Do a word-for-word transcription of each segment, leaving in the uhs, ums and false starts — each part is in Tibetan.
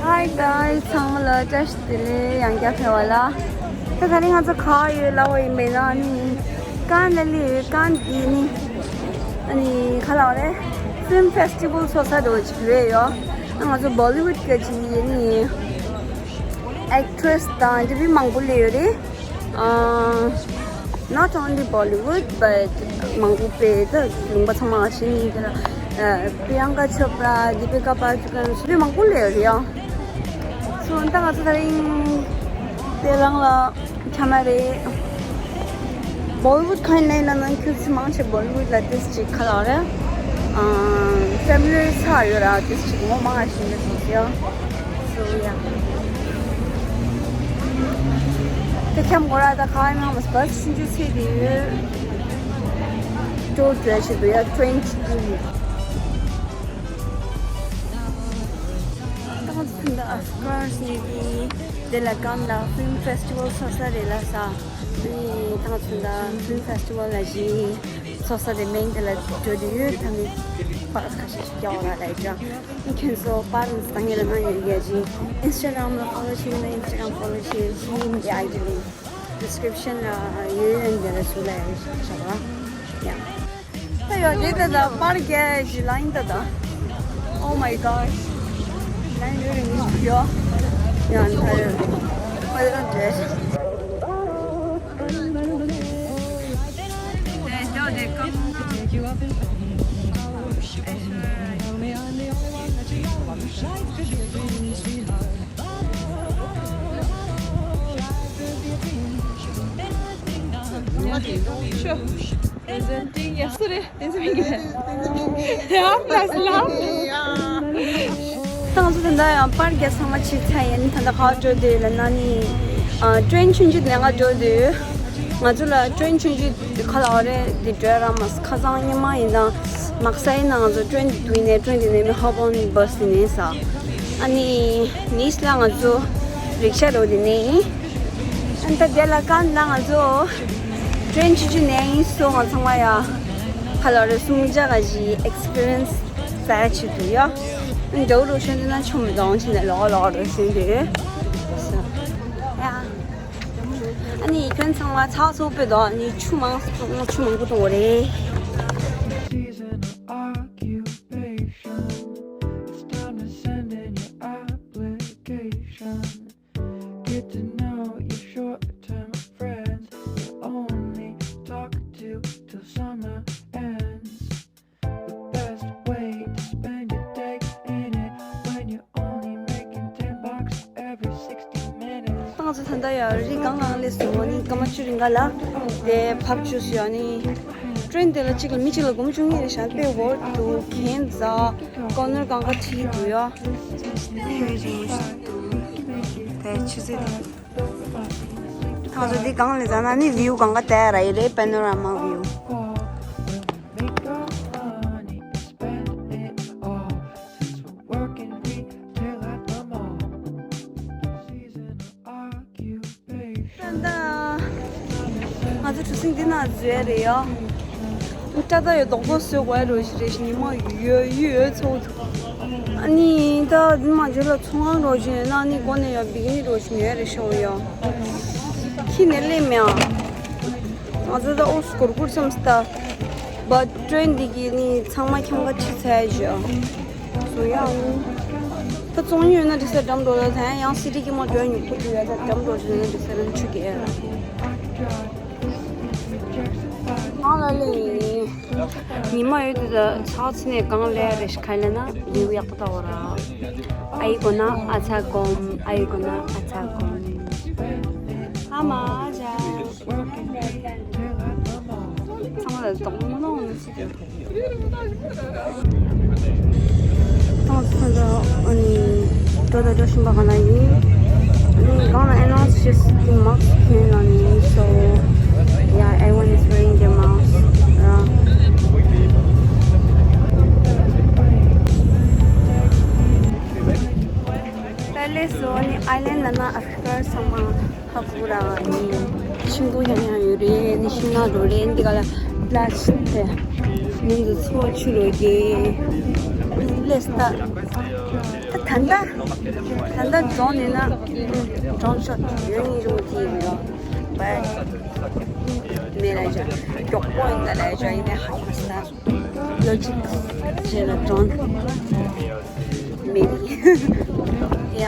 Hi guys, ཚང་མ་ལ་བཀྲ་ཤིས་བདེ་ལེགས། ཡང་བསྐྱར་ཕེབས་པ་ལ། ད་དེ་རིང་ང་ཚོ་ག་པར་ཡོད་ལབ་པ་ཡིན་པ་ཡིན་ན། ཨ་ནི་ཀན་ལ་སླེབས་ཡོད། ཀན་འདི་ནི་ཨ་ནི་ག་ལབ་རེད། ཕིལམ་ཕེ་སི་ཊི་བལ་ཚོགས་ས་འདྲ་བོ་ཅིག་རེད་ཡོད། ང་ཚོ་བོ་ལི་ཝུཌ་གི་ཅིག་ཨ་ནི་ཨེག་ཊི་རེ་སི་དང་འདི་མི་མང་པོ་སླེབས་ཡོད་རེད། Not only Bollywood, but མང་པོ་པའི་ད་ལུང་པ་ཚང་མ་ཞིག་ནི་དེ་ལ་པྲི་ཡང་ཀ་ཆོ་པྲ། དི་པི་ཀ་པ་ཌུ་ཀོན། སུ་དེ་མང་པོ་སླེབས་ཡོད་རེད་ཡ། སོ་ད་ང་ཚོ་དེ་རིང་དེ་རང་ལ་ཆ་མ་རེད། བོ་ལི་ཝུཌ་ག་ཡིན་ན་ཡིན་ན་ཁྱོད་ཚོ་མང་ཆེ་བོ་ལི་ཝུཌ་ལ་ཏིས་ཅིག་ག་ལབ་རེད། ཨ་ཕེ་མི་ལི་ཆགས་ཡོད་ར། ཏིས་ཅིག་ངོ་མ་ང་ཞིག་ནས་སོང་ཡ། So yeah. དེ་ཁྱམས་གོ་ར་ད་ག་ཡིན་ན་མ་སི་བྷ་སི་ཆུང་ཆུང་ཚེ་དེ་ཡོད། ཏོ་ཏོ་ཞིག་འདུག་ཡ། ཊེན་ཆུང་ཆུང་རེད། ད་ང་ཚོ་ད་ཨོཕ་ཀོར་སི་ནི་དེ་ལ་ཀན་ལ་ཕིལམ་ཕེ་སི་ཊི་བལ་ཚོགས་ས་རེད་ལ་ས། ནི་ད་ང་ཚོ་ད་ཕིལམ་ཕེ་སི་ཊི་བལ་ལ་ཞིག་ཚོགས་ས་དེ་མིང་དེ་ལ་འགྲོ་དུས་ཡོད། ད་ནི་པར་ཁ་ཤས་ཤིག་རྒྱག་ར་ལ་ཡ། ཁྱེད་ཚོ་པར་ནི་སང་ཉིན་ལ་ན་ཡོད་ཡ་ཅིག་ཨིན་སི་ཊ་གྷ་རམ་ལ་ཕོ་ལོ་བྱེད་ན། ཨིན་སི་ཊ་གྷ་རམ་ཕོ་ལོ་བྱེད། ཞིག་ཡིན་གྱི་ཨའི་ཌི་ལིང་ཀི་ཌི་སི་ཀི་རིབ་ཤན་ལ་ཡོད་ཡོད་འདི་ལ་སུ་ལ་ཡ་ཞག་ལ་ཡ། ད་ཡོད་རེད་ད། ད་པར་རྒྱག་ཡ་ཅིག་ལ་ཡིན་ད་ད། Oh my gosh. ལ་ཡིན་རེད་རེད་ཡོད་ཡ། ད་ཡོད་ཁོ་ཡོད་རེད། Sure. Presenting yesterday. ད་ང་ཚོ་ད་ལྟ་ཡང་པར་རྒྱག་ཚང་མ་བྱས་ཚར་ཡིན། ད་ལྟ་ག་པར་འགྲོ་འདོད་ལབ་ན་ནི། ཨ་ཊེན་ཆུང་ཆུང་ནས་ང་འགྲོ་འདོད། ང་ཚོ་ལ་ཊེན་ཆུང་ཆུང་ག་ལབ་རེད། འདི་འགྲོ་ར་མ་སོང་། ཁ་སང་ཉི་མ་ཡིན་ན་མག་ས་ཡིན་ན་ང་ཚོ་ཊེན་འདི་ནས་ཊེན་འདི་ནས་མི་ཧོབ་ཨོན་བྷ་སི་འདི་ནས་ས། ཨ་ནི་ནིས་ལ་ང་ཚོ་རིག་ཤ་འགྲོ་འདི་ནས་ཡིན། ཨ་ནི་ད་དེ་ལ་ཀན་ལ་ང་ཚོ་ཊེན་ཆུང་ཆུང་ནས་ཡིན། སོ་ང་ཚང་མ་ཡ་ག་ལབ་རེད། སུམ་བརྒྱ་ག་ཞིག་ཨེག་སི་པི་རི་ཡན་སི་རྩ་ཆེ་འདུག་ཡ། འདྲ་བོ་རོ་ཤོན་དེ་ན་ཆུ་མི་གཏོང་ཕྱིན་ནས་ལོག་ལོག་རོ་ཤོན་དེ། ཡ། ཨ་ནི་ཁྱོད་ཚང་མ་ཚགས་ཚུད་པོ་འདུག་ཨ་ནི་ཆུ་མང་པོ་ཆུ་མང་པོ་གཏོང་བ་རེད། Season of occupation. It's time to send in your application. Get to know your short-term friends. You only talk to till summer ends. The best way to spend your day in it when you're only making ten bucks every sixty minutes. ང་ཚོ་ད་ལྟ་ཡ་རི་སྒང་ལ་སླེབས་སོང་། ཨ་ནི་སྐར་མ་བཅུ་རིང་ག་ལ་དེ་ཕབ་བཅུག་སོང་། ཨ་ནི་ཊེན་དེ་ལ་གཅིག་ལ་མི་གཅིག་ལ་སྒོར་མོ་བཅུ་གཉིས་རེ་བཞག་དཔེ་འོ་འདུག་གན་ཛ་ཀོ་ནར་སྒང་ག་ཁྲིད་འདུག་ཡ། དེ་ཆུ་ཚོད་དེ། ང་ཚོ་འདི་སྒང་ལ་ཟ་ན་ནི་བིའུ་སྒང་ག་དེ་ར་ཡི་རེད། པེ་ནོ་ར་མ་བིའུ། ད་ང་ཚོ་གྲུ་གཟིངས་འདི་ན་འཛུལ་ཡ་རེད་ཡ། སྐྲ་ད་ཡོད་རྡོག་རྡོག་བཟོས་དགོས་ཡ་རོ་ཞིག་རེད་ཞིག་ཉི་མ་ཡོད་ཡོད་ཚོགས་འདུག་ཨ་ནི་ད་འདི་མ་འཇོ་ལ་ཚོང་ཁང་རོ་ཞིག་ཡོད་ན་ཨ་ནི་སྒོ་ནས་ཡ་བིག་ནི་རོ་ཞིག་ཉོ་ཡ་རེད་ཤོག་ཡ། ཁྱི་ནས་སླེབས་མེད་ཨ། ང་ཚོ་ད་ཨོ་སྐོར་སྐོར་བསམ་སྟ། བ་ཊེན་འདི་གི་ནི་ཚང་མ་འཁྱམ་ག་ཁྲིད་ཚར་ཞོ། སོ་ཡ། ད་བཙོང་ཡོད་ན་འགྲིག་ས། འགྲམ་འགྲོ་ད་ད་ཡང་སི་ཊི་གི་མ་འགྲོ་ཡ་ཉུག་པོ་འགྲོ་ཡ། ད་འགྲམ་འགྲོ་ད་ན་འགྲིག་ས་རང་ཆུ་གེ་ཡ། ཨང་ལ་ལེ། ཉི་མ་ཡོད་དུས་ད་ཚགས་ཚུད་ནས་གང་ལས་རེ་ཞིག་ཁ་ལེ་ན་ལིའུ་ཡག་པོ་ལྟ་བ་ར། ཨ་ཡི་གོ་ན་ཨ་ཚ་གོམ། ཨ་ཡི་གོ་ན་ཨ་ཚ་གོམ། ཨ་མ་ཨ་ཅག་ཚང་མ་ལ་དོགས་མོ་ནོ་ནི་སི་ཏུ། ཏང་ཚང་ད་ཨ་ནི་འགྲོ་ད་འགྲོ་བཞིན་པ་ག་ན་ཡིན། ཨ་ནི་གང་ལ་ཨེ་ནོན་སི་ཞིག་མཱསི་ཁན་ལ་ནི་སོ། Yeah, everyone is wearing their mask. ད་ལས་སོ་ཨ་ནི་ཨའི་ལན་ལ་ན་ཨ་ཧྥི་རི་ཀ་ཚང་མ། ཧ་གོ་ར་ནི་ཤིང་སྡོང་ཡང་ཡང་ཡོད་རེད། ནི་ཤིང་ནགས་འགྲོ་རེད། འདི་ག་ལ་པ་ལ་སི་ཊིག་དེ་ནི་འདི་ཚོ་ཆུ་རོ་གི་ལས་ད་ད་ད་ ད་ལྟ་ད་ལྟ་drone ཡིན་ན་drone shot ཡོད་ཉིད་རུང་དེ་ཡིན་རོ། བས་མེ་ལ་ཇ་མགྱོགས་པོ་ཡིན་ད་ལ་ཇ་ཡིན་ནས་ཧ་གོ་ས་ལོ་ཇིག་ཇེ་ལ་drone མེ་ཡ། ཡ་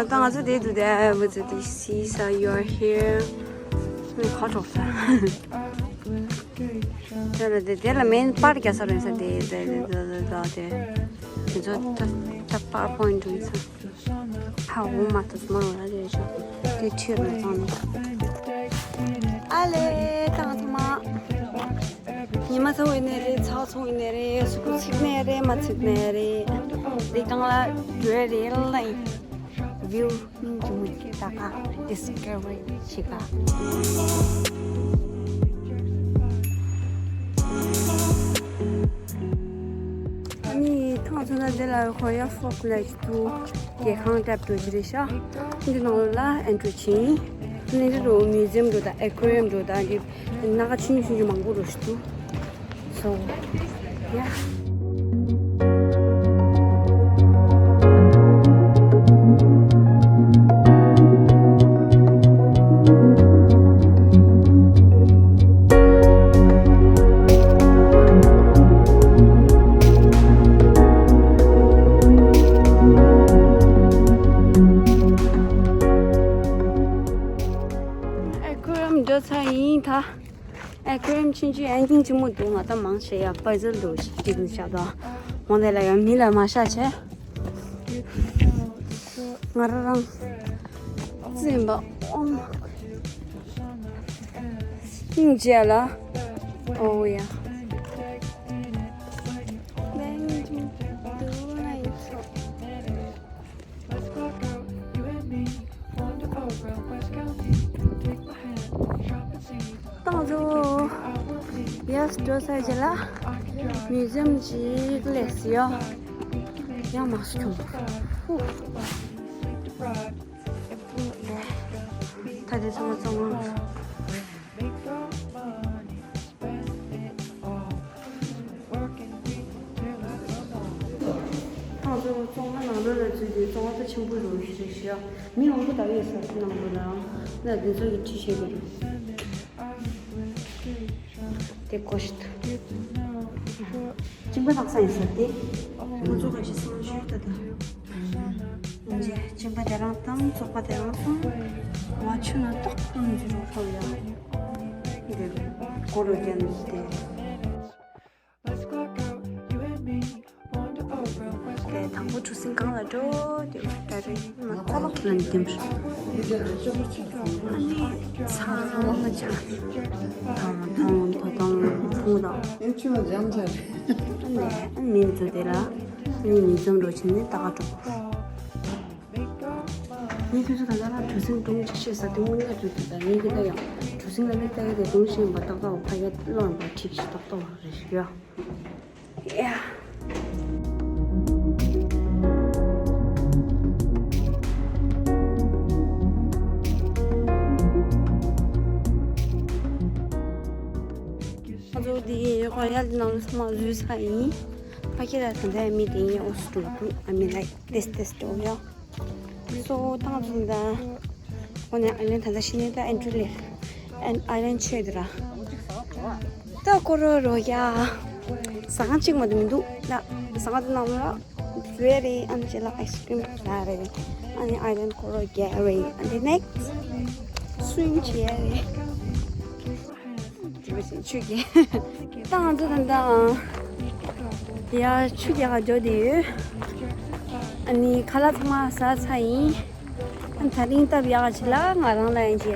ད་ང་ཚོ་དེ་དུ་དེ་བུ་ཚོ་དེ་see sir, you are here. ཁ་གྲོགས་ས། དེ་ལ་དེ་དེ་ལ་མེན་པར་རྒྱ་ས་རེད་ས་དེ་དེ་དེ་དེ་དེ་དེ་དེ་ཚོ་ད་ད་པར་པོ་ཡིན་འགྲོ་ས། ཧ་འོ་མ་ཐུབ་མ་ལ་རེད་ཤག་དེ་ཁྱེར་ལ་བཏང་ནས། ཨ་ལེ་ཏང་ཐུ་མ། ཉི་མ་ཚ་བོ་ཡིན་ནའི་རེད། ཚ་བོ་ཚ་བོ་ཡིན་ནའི་རེད། གཟུགས་པོ་ཚིག་ནའི་རེད། མ་ཚིག་ནའི་རེད། འདི་གང་ལ་འགྲོ་རེད་ལ་ཡིན། View སྙིང་རྗེ་མོ་ཞིག་ད་ག་discovery ཞིག་ག་ཨ་ནི་ཐང་ཚོ་ན་དེ་ལ་ཁོ་ཡ་ཧྥོག་ལ་ཞིག་ཏུ་རྒྱལ་ཁང་ལྟ་བུ་ཞིག་རེད་ཤག་འདི་ནང་ལ་entry བྱིན། ཨ་ནི་འདི་རུ་museum འགྲོ་དང་aquarium འགྲོ་དང་འདི་སྣ་ཁ་ཆུང་ཆུང་ཆུང་མང་པོ་རུ་ཞིག་འདུག So, yeah. Aquarium འགྲོ་ཚར་ཡིན་ད། Aquarium ཆུང་ཆུང་ཡང་སྙིང་རྗེ་མོ་འདུག་ང་ད་མང་ཆེ་ཡ་puzzle འདུག་ཅིག་ནི་ཤ་ད། འོ་དེ་ལ་ཡང་མི་ལ་མ་ཤ་ཆེ། ང་རང་རང་། བཙན་པ་ཨོ་མ། སྙིང་རྗེ་ལ། ཨོ་ཡ། ཏང་ཙུའུ། Yes འགྲོ་ས་ཅི་ལ། museum ཅིག་ལས་སི་ཡོ། ཡང་མ་སུ་ཁྱོང་། ཧུ། ད་དེ་ཚང་མ་ཚང་མ། ཁོང་ཚོ་བཙོན་ཁང་ནང་ལོགས་ལ་འཛུལ་ཏེ་བཙོན་ཁང་ཆེན་པོ་རུ་ཞིག་རེད་ཤག་མི་མང་པོ་དག་ཡོད་ས་ནང་ལོགས་ལའང་ན་དེ་ཚོ་གི་ཁྲིད་བྱེད་དགོས་རེད། དེ་གོ་ཤི་ད། གཅིན་པ་ལྷག་ས་ཡིན་ས་དེ། ཁོང་ཚོ་ག་ཅི་སང་ཞུས་ད་ད། ང་ཚོས་གཅིན་པ་དེ་རང་དང་བཙོག་པ་དེ་རང་དང་། ང་ཆུ་ན་ཏོག་ཏོག་ནས་ཅི་རོགས་ཐོབ་ཡོད། འདི་སྒོ་རུ་བརྒྱབ་ནས་བསྡད། དེ་དང་པོ་གྲུ་གཟིངས་སྒང་ལ་འགྲོ་དེ་ད་རེས་མ་ཁོ་ལོག་ལ་འདེམས། ཨ་ནི་ཚང་མ་ཆ་དང་ཐང་དོ་དང་ཕུང་དང་། ཨེ་ཆུ་ལ་འཇམ་ཆ་རེད། ཨ་ནི་མིན་ཚོ་དེ་ལ་ཨ་ནི་མི་འཛོམས་འགྲོ་ཕྱིན་ནས་ད་ག་འགྲོ། ངས་ཁྱོད་ཚོ་ད་ལྟ་ལ་གྲུ་གཟིངས་སྒྲུང་ཅིག་བཤད་ས་དེ་དངོས་གནས་རེད་འདུག་ད་ངས་འདི་ལྟ་ཡང་གྲུ་གཟིངས་ལ་མིག་ལྟ་ཡ་དེ་སྒྲུང་བཤད་པ་ཏག་ཏག་ཕ་ཡ་ལོན་པ་ཁྲིག་ཞིག་ཏག་ཏག་རེད་ཤག་ཡ། ཡ། ང་ཚོ་འདི་ཡོད་ཁ་ཡ་ནང་ཚང་མ་འཛུལ་ཚར་ཡིན། ཕ་ཁྱེད་ལ་ད་ལྟ་མི་དེ་ཡིན་ཨོ་སི་ཀྲུག་ཏུ་ཨ་མི་ལའིག་ཏེས་ཏེས་ཏོ་ཡ། སོ་ཏང་ཙུན་ད། ཁོ་ནས་ཨའི་ལན་ད་ལྟ་ཤི་ནས་ད་ཨེན་ཊི་རི་ལེ། ཨེན་ཨའི་ལན་ཆོས་དེ་ར། ད་ཀོ་རོ་རོ་ཡ། ཟ་ཁང་གཅིག་མ་གཏོགས་མི་འདུག་ད་ཟ་ཁང་དེ་ནང་ལ་བཟོས་རེད། ཨ་ནི་ཅི་ལ་ཨའི་སི་ཀྲིམ་ཟ་རེད། ཨ་ནི་ཨའི་ལན་ཀོ་རོ་རྒྱག་རེད། ཨ་ནི་ནེག་སི་སུའིམ་བྱས་རེད། ཆུ་རྒྱལ། ད་ང་ཚོ་ད་ལྟ་ཡ་ཆུ་རྒྱག་ག་འགྲོ་བསྡད་ཡོད། ཨ་ནི་ཁ་ལག་ཚང་མ་ཟ་ཚར་ཡིན། ཨ་ནི་ད་རིང་སྟབས་ཡག་ཅིག་ལ་ང་རང་ལ་ཡིན་གྱི་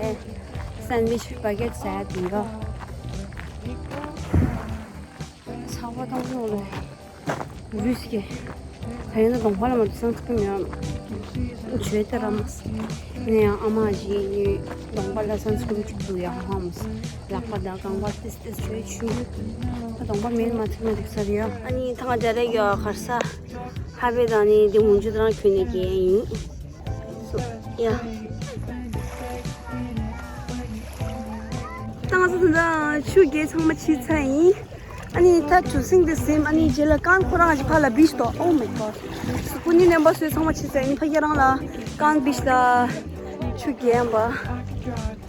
སན་ཝིཆ་བྷ་གེ་ཊི་ཟ་ཡ་དེ་ཡོད། ཚ་བ་གཏོང་གི་ཡོད་རེད། རུས་ཀྱི། ད་ཡིན་ན་གདོང་པ་ལ་མ་གཏོགས་སན་སི་ཀྲིམ་ཡང་བྱོས་ཏེ་ར་མ་སོང་། ཡིན་ན་ཡང་ཨ་མ་ཞིག་ནི་གདོང་པ་ལ་སན་སི་ཀྲིམ་གཅིག་པུ་ཡང་ཧ་མ་སོང་། ལག་པ་དང་རྐང་པ་ཏིས་ཏིས་བྱོས་ཆུ། ད་གདོང་པ་མེད་མ་ཚིག་མ་འགྲིག་ས་རེད་ཡ། ཨ་ནི་ཐང་རྒྱ་རེ་གི་ཁར་ས་ཧ་བེ་དང་ནི་འདི་མུན་ཆུ་དང་ཁྱོད་ནི་རྒྱན་ཡིན། སོ་ཡ། ད་ང་ཚོ་ད་ཆུ་རྒྱལ་ཚང་མ་ཕྱིན་ཚར་ཡིན། ཨ་ནི་ད་གྲུ་གཟིངས་འདི་ཟིན། ཨ་ནི་རྗེས་ལ་ཀན་ཁོ་རང་གི་ཕར་ལ་བིཆ་དོ། Oh my god. སུ་ཀུན་ནི་རྣམ་པ་སུས་ཚང་མ་ཕྱི་ཚེ་ནི་ཕ་གི་རང་ལ་ཀང་བིཤ་ལ་ཆུ་རྒྱན་པ།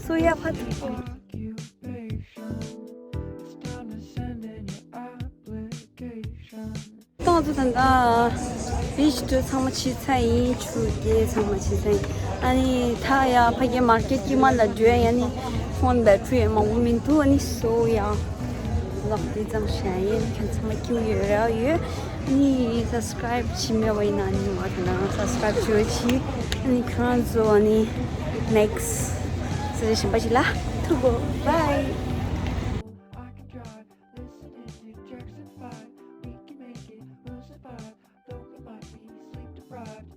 སོ་ཡ་ཕ། ཏང་ཚོ་ད་ལྟ་བིཤ་དུ་ཚང་མ་ཕྱི་ཚེ་ཡིན། ཆུ་རྒྱན་ཚང་མ་ཕྱི་ཚེ་ཡིན། ཨ་ནི་ད་ཡ་ཕ་གི་མར་ཀེཊ་དཀྱིལ་མ་ལ་འགྲོ་ཡ་ནི་ཕོན་བེ་ཊི་རི་མང་པོ་མི་འདུག་ཨ་ནི་སོ་ཡ་ལག་དེ་ཙམ་བྱས་ཡིན། ཁྱེད་ཚང་མ་སྐྱིད་ཡོད་ར་ཡོད། ཨ་ནི་སབ་སི་ཀ་རེབ་བྱས་མེད་པ་ཡིན་ན་ཨ་ནི་ང་དང་སབ་སི་ཀ་རེབ་བྱེད་རོགས་གྱིས། ཨ་ནི་ཁྱོད་རང་ཚོ་ཨ་ནི་ནེག་སི་ཊི་སི་ཊེ་ཤན་པ་ཞིག་ལ་ཐུག་གོ། བྷའི། I can drive, listening to Jackson five. We can make it, we'll survive. Though we might be sleep deprived.